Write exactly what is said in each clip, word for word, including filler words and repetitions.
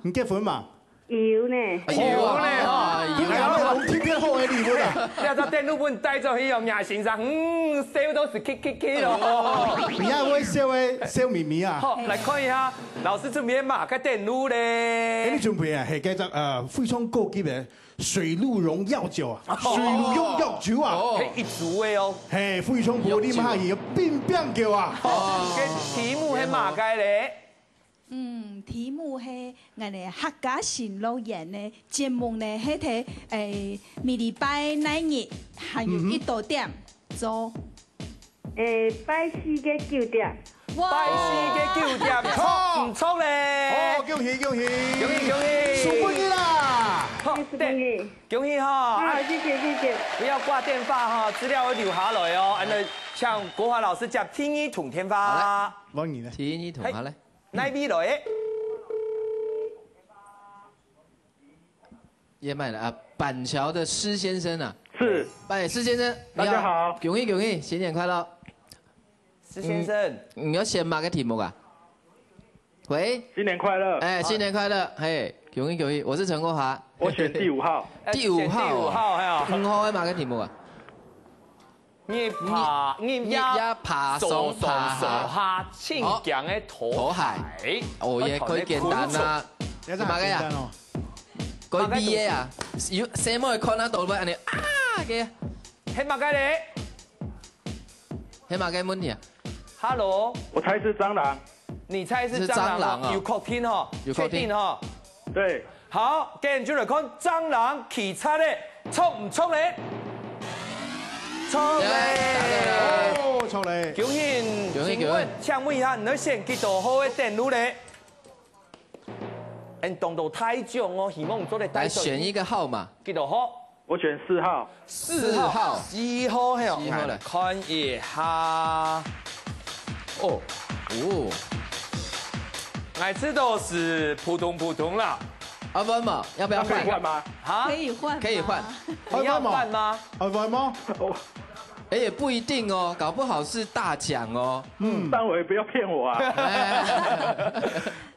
你結婚嘛？有呢。有呢吼。哎喲，哎喲，你還有特別好的禮物啊？你這電路分帶走去哦，若先生，嗯，笑到是K K K咯。你還會笑的，笑眯眯啊？好，來看一下，老師準備麼个電路咧？哎，你準備啊，係該隻呃非常高級的水鹿茸藥酒啊，水鹿茸藥酒啊。哦，係一組的哦。嘿，非常高級，你嘛有冰冰叫啊。哦，這題目係麼个咧？ 嗯，題目係𠊎等客家新樂園个節目呢，係在，誒，每禮拜哪日，還有一到點做。誒，拜四个九點。哇！拜四个九點，著毋著咧？哦，恭喜恭喜！恭喜恭喜！送分你啦！好，恭喜恭喜！恭喜哈！啊，謝謝謝謝。不要掛電話哈，資料會留下來哦。恁樣，請國華老師接第二通電話。好嘞，換你了。第二通，好嘞。 哪位來个？也滿了啊，板橋的施先生啊。是。哎，施先生，你好。大家好。恭喜恭喜，新年快樂。施先生。嗯，你要選麼个題目啊？喂？新年快樂。哎，新年快樂，嘿，恭喜恭喜，我是陳國華。我選第五號。第五號哦。哎，選第五號，嘿哦。五號个麼个題目啊？ 日爬，日夜爬上爬下，爬上爬下，盡強个拖鞋。拖鞋。哦，也可以簡單啊。這麼个呀？簡單哦。該畢業啊，有細妹看到都會恁樣啊个。係麼个咧？係麼个問題啊？Hello，我猜是蟑螂。你猜是蟑螂哦？是蟑螂哦。有確定吼？有確定。確定吼？對。 好，今日就來看蟑螂、蜞蚻个，著毋著咧？著咧！耶，答對了。哦，著咧。恭喜！恭喜，請問，恭喜。請問一下，你愛選幾多號个電路咧？恁當多大獎哦，希望做得帶出去。來選一個號碼。幾多號？ 我選四號。四號，四號。四號，嘿哦，四號來。看一下。哦，哦。𠊎知道是普通普通啦。啊，不嘛，要不要換？那可以換嗎？啊？可以換嗎？可以換。你要換嗎？愛換嗎？哦。哎，也不一定哦，搞不好是大獎哦。嗯。但我也不要騙我啊。哎。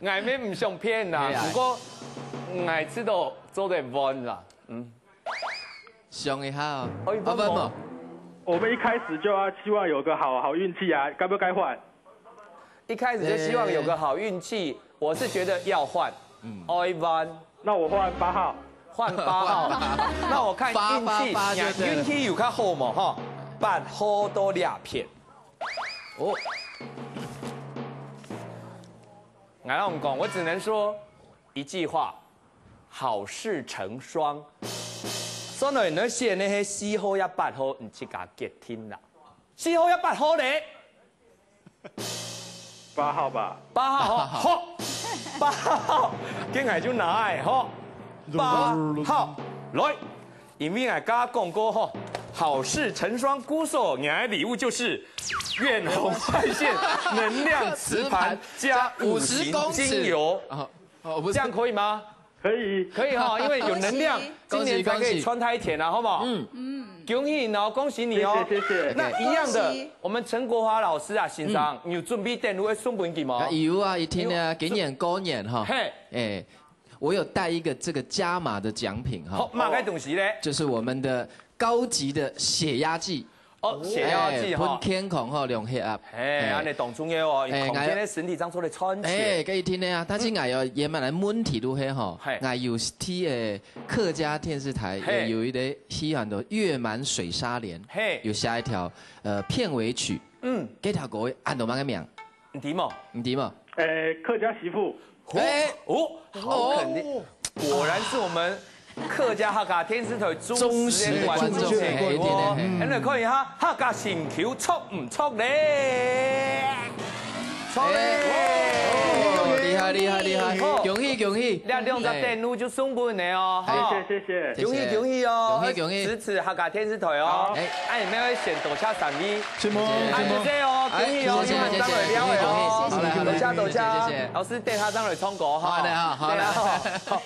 𠊎乜毋想騙啦，哎呀。不過𠊎知道做得換啦。嗯。 想一下哦。哦，一般哦。啊，不，不。我們一開始就要希望有個好，好運氣啊，該不該換？一開始就希望有個好運氣，我是覺得要換。嗯。愛換。那我換八號。換八號。那我看運氣，八八八就對了。你運氣有較好無，吼？八號到這片。哦。𠊎同你講，我只能說一句話， 好事成雙。所以呢，你選个係四號也八號，你自家決定啦。四號也八號咧？八號吧。八號，好，好。八號，今日就拿來，好。八號，來。因為𠊎剛剛講過，吼，好事成雙，故所，你的禮物就是遠紅外線能量磁盤加五行精油。啊， 哦，不是。這樣可以嗎？可以。可以哈，因為有能量，恭喜，今年才可以穿太田啊，好不好？嗯。恭喜你哦，恭喜你哦。謝謝，謝謝。那一樣的，恭喜。我們陳國華老師啊，先生，嗯。你有準備電路个送分佢無？啊，有啊，一定啊，有。今年過年哈。嘿。哎，我有帶一個這個加碼的獎品哈。好，麼个東西咧？就是我們的高級的血壓計。 哦，血壓計吼。哎，分健康吼，量血壓。嘿，哎。恁樣當重要哦，哎，康健个身體正做得賺錢。哎，該一定个啊，但是𠊎要也蠻來問題就係吼，嘿。𠊎有聽，呃，客家電視台，嘿。有，有一個戲很多《月滿水沙連》，嘿。有下一條，呃，片尾曲。嗯。該條歌安到麼个名？你知無？你知無？呃，客家媳婦。 哦，哎。哦，好肯定。哦。果然是我們客家客家電視台忠實的觀眾朋友哦。忠實的觀眾，哎，對，對，對。恁樣看一下，客家心臼著毋著咧？著咧。哎，哦，厲害，厲害，厲害。好。恭喜，恭喜。這兩隻電路就送分你哦，哎。哈。謝謝，謝謝。恭喜，恭喜哦。恭喜，恭喜。支持客家電視台哦。好。哎。哎，你們要先多謝三位。承蒙，哎，承蒙。謝謝哦，恭喜哦，哎，謝謝，謝謝，謝謝，恭喜，恭喜，恭喜。好嘞，好嘞，多謝，多謝。謝謝，謝謝。老師，等下正來唱歌哈。好嘞，好，好嘞。等下哈。好。